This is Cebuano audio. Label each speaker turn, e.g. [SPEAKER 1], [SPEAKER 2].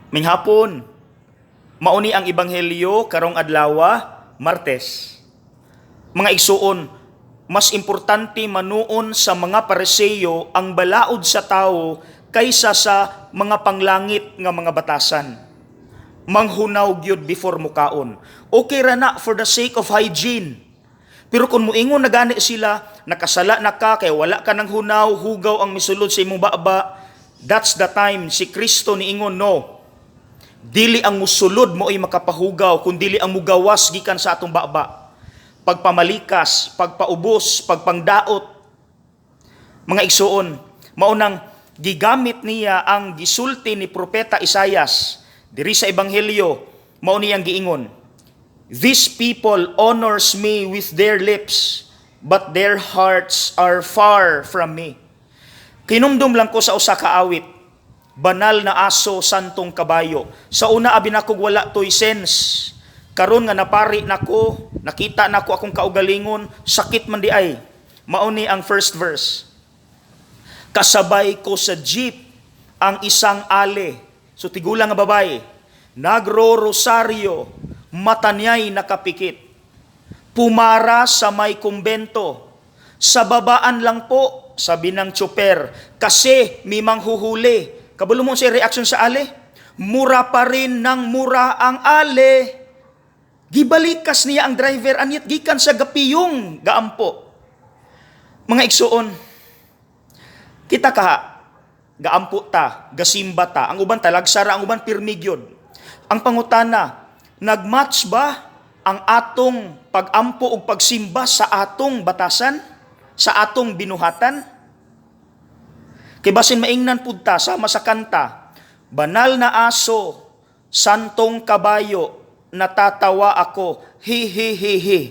[SPEAKER 1] Minghapon, mauni ang ebanghelyo karong adlawa, Martes. Mga igsuon, mas importante manuon sa mga Pariseo ang balaod sa tao kaysa sa mga panglangit nga mga batasan. Manghunaw gyud before mukaon. Okay ra na for the sake of hygiene. Pero kung muingon na gani sila, nakasala na ka, kay wala ka ng hunaw, hugaw ang misulod sa imong baba, that's the time si Kristo niingon, no. Dili ang musulod mo ay makapahugaw, kun dili ang mugawas gikan sa atong baba. Pagpamalikas, pagpaubos, pagpangdaot. Mga igsuon, maunang gigamit niya ang gisulti ni Propeta Isayas diri sa Ebanghelyo, mao niyang giingon, "These people honors me with their lips, but their hearts are far from me." Kinumdum lang ko sa usa ka awit, "Banal na Aso, Santong Kabayo." Sa una abi nako wala toy sense. Karon nga napari nako, nakita nako akong kaugalingon, sakit man di ay. Mao ni ang first verse. Kasabay ko sa jeep ang isang ale. So tigulang nga babae. Nagro-rosaryo, mata niya'y nakapikit. Pumara sa may kumbento. "Sa babaan lang po," sabi ng tsuper, "kasi may manghuhuli." Kabalo mo sa reaction sa ale? Mura pa rin ng mura ang ale. Gibalikas niya ang driver anyat gikan sa gapiyong gaampo. Mga igsuon, kita kaha, gaampo ta, gasimba ta, ang uban talagsara, ang uban pirmi gyud. Ang pangutana, nagmatch ba ang atong pagampo ug pagsimba sa atong batasan? Sa atong binuhatan? Kay basin maingnan pud ta sama sa kanta, "Banal na aso, santong kabayo, natatawa ako, hi hi hi hi."